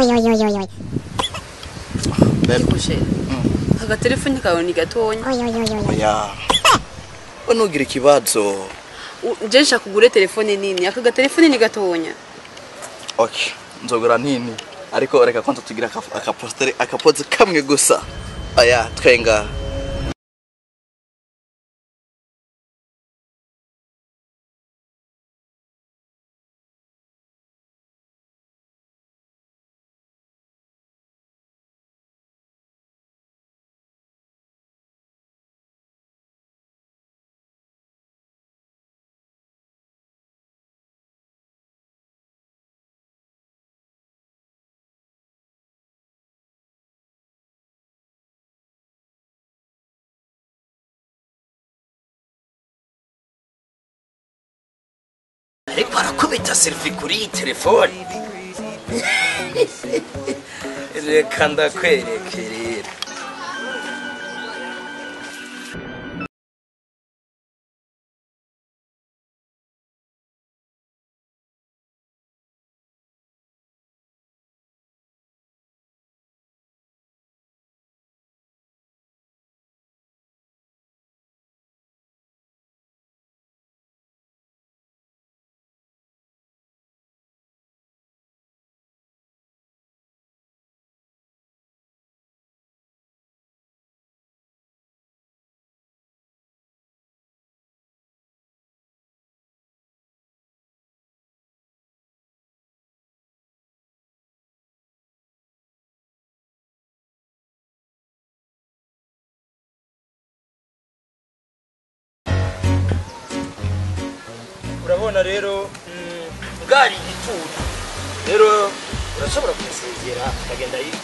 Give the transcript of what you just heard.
Oi. Bebe. Agatelefoni kawe ni gatonya. Oi. Oya. Unugira ikibazo. Je nshaka kugura telefone nini. Aka gatelefoni ni gatonya. Okay, nzogura nini. Ariko reka kwanza tugira akapostere akapoze kamwe gusa. Oya, twenga. Ariko arakubita selfie kuri iyi telefone. Reka ndakwereke rero. Urabona rero ngari igitutu rero urashobora kumusezera akagenda hirya.